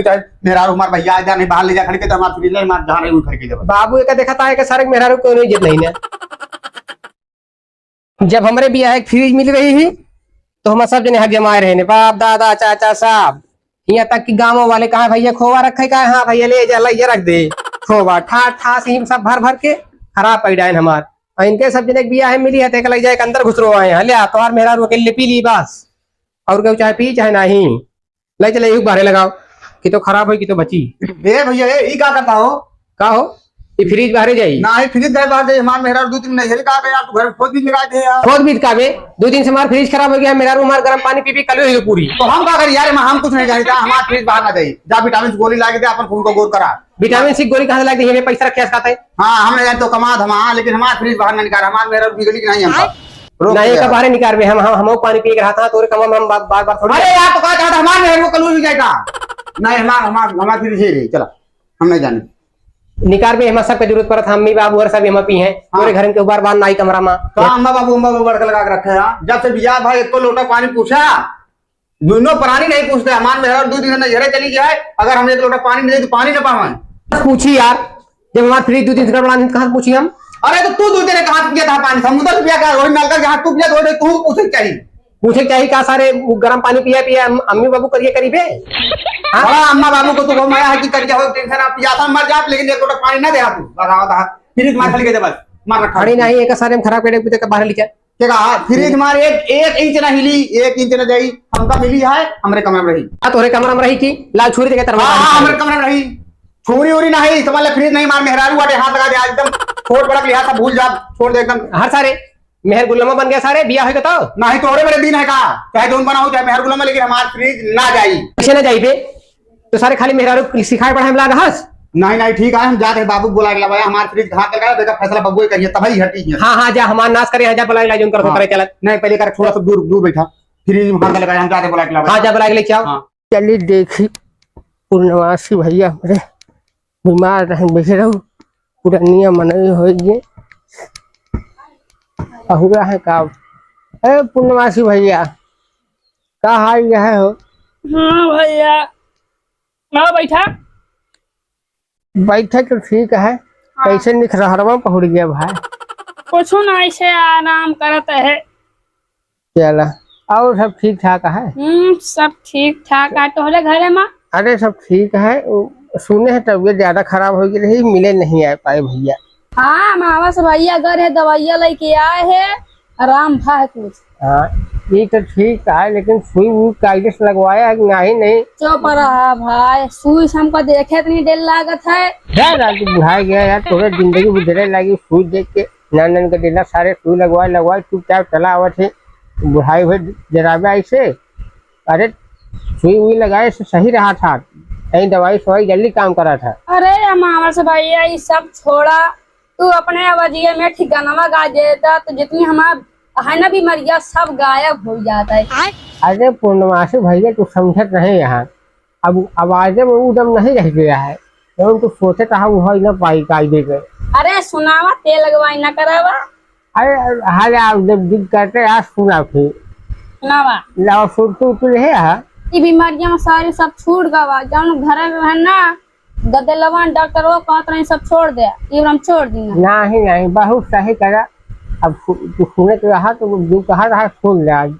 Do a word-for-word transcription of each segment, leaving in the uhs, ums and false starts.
चाहे मेहरारू हमार भैया आ जा, नहीं बाहर ले जा खड़ी के, तो हमार फ्रीज ले, हमार जहाँ रही, वो खड़ी के देबा। बाबू, एका देखत आए कि सारे मेहरारू कोनो इज्जत नहीं ना। जब हमरे बियाह एक फ्रीज मिल रही ही, तो हम सब जने हक जमाए रहे ने, बाप, दादा, चाचा, सब। यहाँ तक कि गाँव वाले कहा, "भैया, खोवा रखे का?" "हाँ भैया, ले जा, ले जा, रख दे खोवा।" ठा, ठा से ही सब भर भर के खराब पै डाइन हमार। और इनके सब जने के बियाह मिली है, तो एक ले जाए, एक अंदर घुसरो आए हैं, "ले आ, तोहार मेहरारू अकेले पी ली बस, और केहू चाहे पी चाहे नहीं।" ले चले, एक बाहरे लगाओ कि तो खराब होई कि तो बची। ए भैया, ए, ई का करता हो? का हो? ई फ्रीज बाहरे जाई? नाही, फ्रीज नहीं बाहर जाई। हमार मेहरारू दो तीन नैहरे का गया, तू घर में खोद भी लगा दे यार। खोद भी का बे? दो दिन से हमार फ्रीज खराब हो गया, मेहरारू हमार गरम पानी पी पी कल हुई पूरी। तो हम का करी यार, हम कुछ नहीं जानता, हमार फ्रीज बाहर ना जाई। जा विटामिन सी गोली ला के दे, अपन खून को गोर करा। विटामिन सी गोली कहाँ से ला के दे? ये पैसा रखे खाते। हाँ, हम नहीं जानते, कमा धमा, लेकिन हमार फ्रीज बाहर ना निकाल, हमार मेहरारू बिगड़ी कि नहीं हमका। रोक नहीं, दे। कब बाहर निकाल बे? हम, हम, हम पानी पी के रहा था, तोरे कमा हम बा-, बार बार थोड़ी। अरे यार, तो कहा था हमार मेहरारू कल हुई जाएगा। नहीं, हमार, हमार, हमार फ्रीज ही रही, चला। हम नहीं जाने। निकार में हमार सबके जरूरत पड़त, अम्मी बाबू और सब हमार पी हैं। हाँ। पूरे घर के उबार बांध नाई कमरा मा। का अम्मा बाबू, अम्मा बाबू बड़का लगा के रखे हैं? जब से बियाह भाई एको लोटा पानी पूछा, दुनो प्राणी नहीं पूछते। हमार मेहरारू दो दिन से नैहरे चली गया है, अगर हम एक लोटा पानी नहीं दे तो पानी न पावे। पूछी यार, जब हमार फ्रिज दो दिन से गड़बड़ा नहीं तो कहाँ से पूछी हम? अरे तो तू दो दिन कहाँ से पिया था पानी? समुद्र से पिया का? वही नलका जहाँ तू पिया था, वही तू पूछे चाहिए। पूछे के चाही का सारे, उ गरम पानी पिया, पिया, अम-, अम्मी बाबू करिए करीबे? हाँ? बड़ा अम्मा बाबू को तू घुमाया है कि करिया हो, टेंशन आप पिया था, मर जात, लेकिन एक लोटा पानी ना दे तू। बस आओ, बस। फ्रिज मार खाली कर दे बस। मार रखा। अरे नहीं, एक सारे हम खराब कर दे, बाहर ले जा। के कहा? फ्रिज मार एक, एक इंच ना हिली, एक इंच ना जाई। हमका मिली है, हमरे कमरा में रही। आ, तोहरे कमरा में रही की? ला छुरी देके तरवा हाँ, हाँ, हमरे कमरा में रही। छुरी उरी नहीं, समझ ले, फ्रिज नहीं मार, मेहरारू बाटे, हाथ लगा दे, आज एकदम छोट बड़ा लिहाज सब भूल जा, छोड़ दे एकदम। हर सारे मेहर गुलामा बन गया सारे, बिया होई तो? नहीं, तोहरे बड़े दिन है का? चाहे जौन बनाओ, चाहे मेहर गुलामा, लेकिन हमार फ्रिज ना जाई। कैसे ना जाई बे? तो सारे खाली मेहरारू सिखाए पढ़ाए में लाग हस? नहीं, नहीं, ठीक है, हम जाते हैं, बाबू बुला के लावा, हमार फ्रिज घात लगा, देखा फैसला बबुए करिए, तब ही हटी है। हाँ, हाँ, जा, हमार नाश करे, हाँ, जा, बुला के ला, जौन करत हो, हाँ। करे, चलत। नहीं, पहले कर, थोड़ा सा दूर, दूर बैठा, फ्रिज में हाथ लगा, हम जाते बुला के लावा। हाँ, जा, बुला के लेके आओ। हाँ। चली देखी, पूर्णवासी भैया हमरे बीमार रहन, बैठे रहू, पुरनिया मनई होइ गए, अहुरा है का? ए, पूर्णवासी भैया, का हाल यह हो? हाँ भैया, आओ बैठा। बैठे तो ठीक है, हाँ। कैसे निखरहरवा पहुड़ गया भाई? कुछ ना, ऐसे आराम करत है। चला, और सब ठीक ठाक है? हम्म, सब ठीक ठाक है। तोहरे घरे मा? अरे, सब ठीक है। उ, सुने हैं तबीयत ज्यादा खराब हो गई रही, मिले नहीं आ पाए भैया। हाँ, मामा से भैया घर है, दवाइया लेके आए हैं, आराम भा है कुछ। हाँ, ये तो ठीक है, लेकिन सुई वुई कायदे से लगवाया है कि नहीं? नहीं। चुप रहा भाई, सुई से हमको देखे इतनी डर लागत है। जा ना, तू बुढ़ा गया यार, तोरे जिंदगी में डरे लागी सुई देख के। नान नान के डेला सारे सुई लगवाए, लगवाए, चुपचाप चला आवत है। बुढ़ाई हुए जराबे ऐसे। अरे, सुई उई लगाए से सही रहा था, कहीं दवाई सवाई जल्दी काम करा था। अरे, मामा से भैया, ये सब छोड़ा, तू अपने आवाजिया में ठिकानवा गा देता, तो जितनी हमार है ना बीमारियां, सब गायब हो जाता है। अरे, पूर्णमासी भैया, तू समझत नहीं यहाँ। अब आवाजे में उ दम नहीं रह गया है, जौन तू सोचे कहा वो है ना पाई कायदे के। अरे सुनावा, तेल लगवाई ना करावा। अरे, अरे, आप जब जिद करते यार, सुना फिर। सुनावा। लावा, सुरती उरती रहे है। ई बीमारियां में सारे सब छूट गवा, जौन घर में है ना, गदेलवा डॉक्टर वो कहत रहे सब छोड़ दे, ई हम छोड़ दी ना। नहीं, नहीं, बहुत सही करा। अब सु-, तू सुने के रहा तो जो कहा रहा सुन ले आज।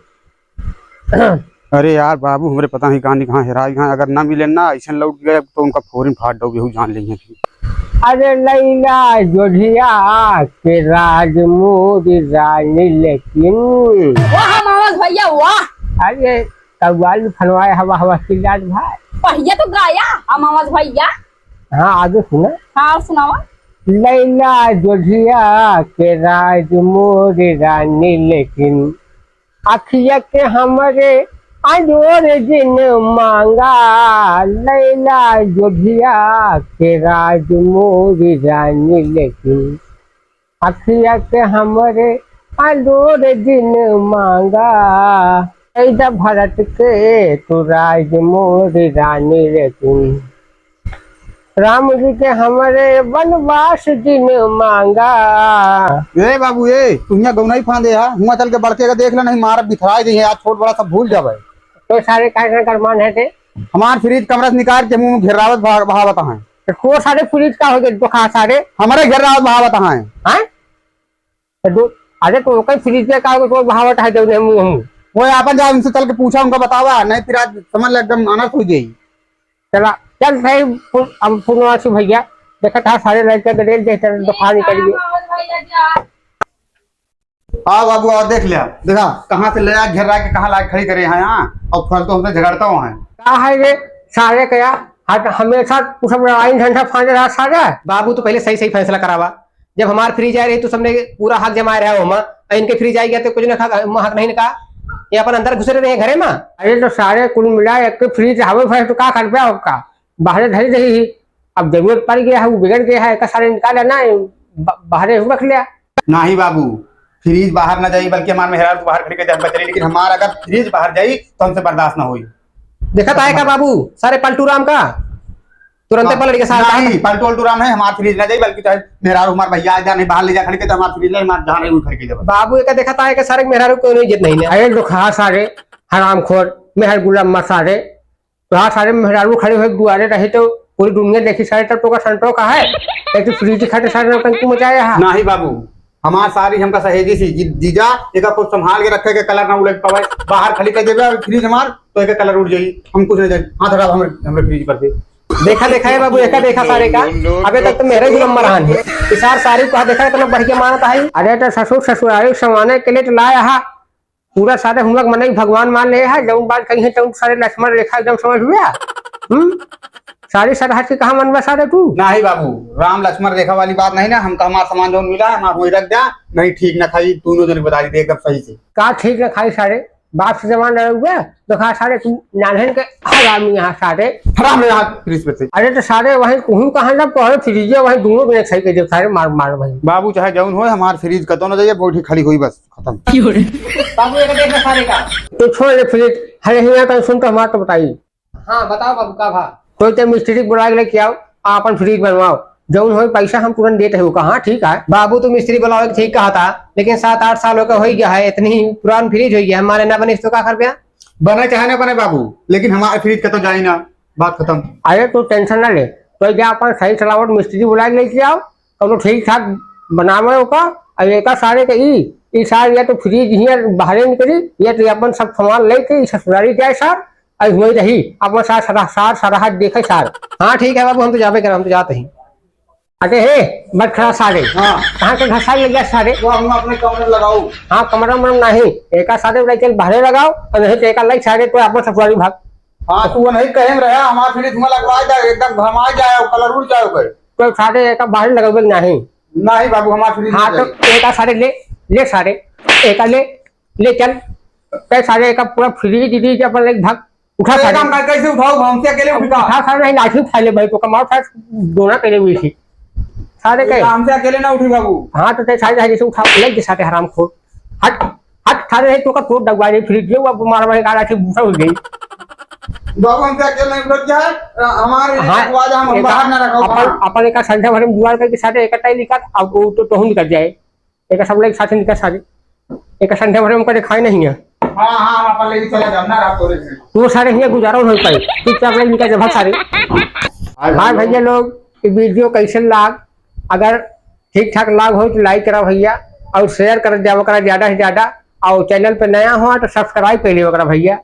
अरे यार बाबू, हमरे पता नहीं कहाँ, कहाँ हेराई गए, अगर ना मिले ना, ऐसे लौट गए तो उनका फोरन फाड़ दो, यहू जान लेंगे। अरे लैला जोधिया के राज मोर रानी, लेकिन वाह मावस भैया वाह। अरे कव्वाली फनवाए हवा हवा चिल्लात भाई। पहिया तो गाया हम आवाज भैया। हाँ, आगे सुना। हाँ, और सुनावा। लैला जोधिया के राज मोर रानी, लेकिन अखिया के हमरे अंजोर जिन मांगा, लैला जोधिया के राज मोरी रानी, लेकिन अखिया के हमरे अंजोर जिन मांगा, ऐदा भरत के तू राज मोरी रानी, लेकिन राम जी के हमरे वनवास जिन मांगा। ए बाबू, ए, तू हियां गौनाई फांदे हा, हुआं चल के बड़के का देख ले, नहीं मारब बिथराई दे, आज छोट बड़ा सब भूल जावे। तो सारे कार्यक्रम कर मान है थे। हमार फ्रिज कमरा से निकाल के मुंह घेरावत भा-, बहावत हैं। तो तोर सारे फ्रिज का हो गए, तो खा सारे। हमारे घेरावत बहावत हैं। हैं? तो दो, अरे तो ओकर फ्रिज के का हो गए, तो बहावत है जौन है मुंह, मुंह। वो आपन जा उनसे चल के पूछा, उनका बतावा, नहीं फिर आज समझ ले एकदम अनर्थ हो जाई। चला, चल भाई, फु-, अब फुनवासी भैया, देखा था सारे लड़के के रेल जैसे दुकान निकल गए। हाँ बाबू, और देख लिया, देखा कहाँ से ले आके घेरा के कहाँ लाके खड़ी करे हैं यहाँ, और फल तो हमसे झगड़ता हुआ है। का है रे सारे का यार, हर हमेशा तू सब लड़ाई झंझट फांदे रहा सारे। बाबू, तू पहले सही सही फैसला करावा। जब हमार फ्रिज आए रही, तू सबने पूरा हक जमाए रहा हो, और इनके फ्रिज आई गया तो कुछ ना खा, हक नहीं ना का, ये अपन अंदर घुसे रहे हैं घरे में। अरे तो सारे कुल मिला एक फ्रिज हवे फैस तो का कर पाया होगा, बाहरे धरी रही ही। अब जरूरत पड़ गया है, वो बिगड़ गया है, एक सारे निकाल लेना, ब-, बाहरे हूँ रख लिया। नाही बाबू, फ्रिज बाहर ना जाई, बल्कि हमार मेहरारू तो बाहर खड़ी कर दे, हमका चली, लेकिन हमार अगर फ्रिज बाहर जाई, तो हमसे बर्दाश्त ना होई। देखा ताहे का बाबू, सारे पलटू राम का, तुरंते हाँ, पलट के सारे नाही, बाहर। पलटू वलटू राम है, हमार फ्रिज ना जाई, बल्कि चाहे मेहरारू हमार भैया आ जा, नहीं बाहर ले जा खड़ी के, तो हमार फ्रिज नहीं, हमार जहाँ रही, वहीं खड़ी के देबा। बाबू, एका देखा ताहे का सारे मेहरारू को नहीं इज्जत नहीं ने। अरे तो खा सारे, हरामखोर, मेहर गुलाम मत सारे। तो हाँ, सारे मेहरारू खड़े हुए दुआरे रहे तो पूरी दुनिया देखी सारे, तब तो का संतोष का है, एक तो फ्रिज खाते सारे नौटंकी मचाया है। नाही बाबू, हमार सारी हमका सहेजी सी, जी-, जीजा, एका कुछ संभाल के रखे के कलर ना उड़े पावे, बाहर खाली कर देबे फ्रिज हमार, तो एका कलर उड़ जाई, हम कुछ नहीं जाए। हाथ हटाओ हमरे, हमरे फ्रिज पर से। देखा, देखा है बाबू, एका देखा सारे का, अबे तक तो मेरे ही नंबर आन है। इसार सारी को देखा, इतना बढ़िया मानता है। अरे तो ससुर ससुराल समाने के लिए तो लाया है, पूरा सारे हम लोग मनई भगवान मान ले है, जौन बात कही है, तौन सारे लक्ष्मण रेखा एकदम समझ हुआ। हम्म? सारी सरहद के कहाँ मनबा सारे तू? नाही बाबू, राम लक्ष्मण रेखा वाली बात नहीं ना, हमका हमार सामान जौन मिला है, हमार वहीं रख द्या, नहीं ठीक ना खाई, दोनों जने बता दी एकदम सही से। का ठीक ना खाई सारे? बाप से जवान रहे हुए, तो कहा सारे तू नान्हन के हरामी यहाँ सारे। हराम रहे यहाँ फ्रिज पे से। अरे तो सारे वहीं कहूँ कहाँ ना पहले फ्रिज है, वहीं दोनों जने सही कर दे सारे, मार, मार भाई। बाबू चाहे जौन होए, हमार फ्रिज कतो ना जाइए, बैठी खड़ी हुई बस। खत्म। बाबू, एक देख ले सारे का। तो छोड़ ले फ्रिज, अरे हियाँ का सुन तो हमार तो बताई। हाँ, बताओ बाबू, का भा? तो ते मिस्त्री बुला के लेके आओ, आपन फ्रिज बनवाओ। जौन होई पैसा हम तुरंत देते हैं, कहा, हाँ, ठीक है। बाबू, तू मिस्त्री बुलावे के ठीक कहा था, लेकिन सात आठ साल होके होई गया है, इतनी पुरान फ्रिज होई गया है, हमारे ना बने तो का करबे? बने चाहे ना बने बाबू, लेकिन हमारे फ्रिज का तो जाई ना, बात खत्म। अरे, तू tension ना ले, तो जा अपन सही सलामत मिस्त्री बुला के लेके आओ, कौनो ठीक ठाक बनावे ओका। अब एका सारे के ई, ई सार या तो फ्रिज हियाँ बाहरे निकली, या तो अपन सब सामान लेके ई ससुरारी जाए सार, अब वही रही, अपन सार सरह-, सार सरहद देखे सार। हाँ, ठीक है बाबू, हम तो जाबे करब, हम तो जाते ही। अरे हे, बट खड़ा सारे। हाँ। कहाँ के घसाई लग गया सारे? वो हम अपने कमरे में लगाओ। हाँ, कमरा में नहीं, एका सारे उलाई चल बाहरे लगाओ, और नहीं तो एका लाई सारे तो अपन ससुरारी भाग। हाँ, तू नहीं कहे में रहा, हमार फ्रिज धुआं लगवा जाए, एकदम घमा जाए, कलर उड़ जाए ओकर। तो सारे एका बाहर लगबे के नाही। नाही बाबू, हमार फ्रिज हाँ, नहीं तो जाई। एका सारे ले, ले सारे, एका ले, ले चल। ते सारे एका पूरा फ्रिज व्रिज अपन लेके भाग, उठा तो सारे। एका हम कैसे उठाओ? हमसे अकेले अब उठा। उठा सारे, नहीं लाठी उठा ले भाई, तो कमाओ सारे, दोना के लिए भी थी। सारे एका के हमसे अकेले ना उठी बाबू। हाँ, तो ते सारे जैसे उठा, ले के सारे हरामखोर। हट। हट, थारे है, तोका तोड़ दगवा दे, फ्रिज ये, वो मार मारे, गाड़ा के भूसा हो गई। बाबू, हमसे अकेले नहीं उठत क्या है? अ, हमारे लिए हाँ, रखवा दे, हम एका, बाहर ना रखो, अपन, हाँ। अपन एका संध्या भरे में जुगाड़ करके सारे इकट्ठा ही निकाल, अब वो तो, तोहू निकल जाए। एका सब लोग साथ निकाल सारे। एका संध्या भरे में कभी खाए नहीं है। हाँ, हाँ, हम अपन लेके चले जाओ ना, रात को लेके। वो सारे हियाँ गुजारा नहीं पाए। चुपचाप लोग निकल जाओ, भाग सारे। भाई भाई लोग, ये video कैसे लाग? अगर ठीक ठाक लाग हो तो like करा भैया, और share कर दिया ओकरा ज्यादा से ज्यादा, और channel पे नया हो तो subscribe कर लिया ओकरा भैया।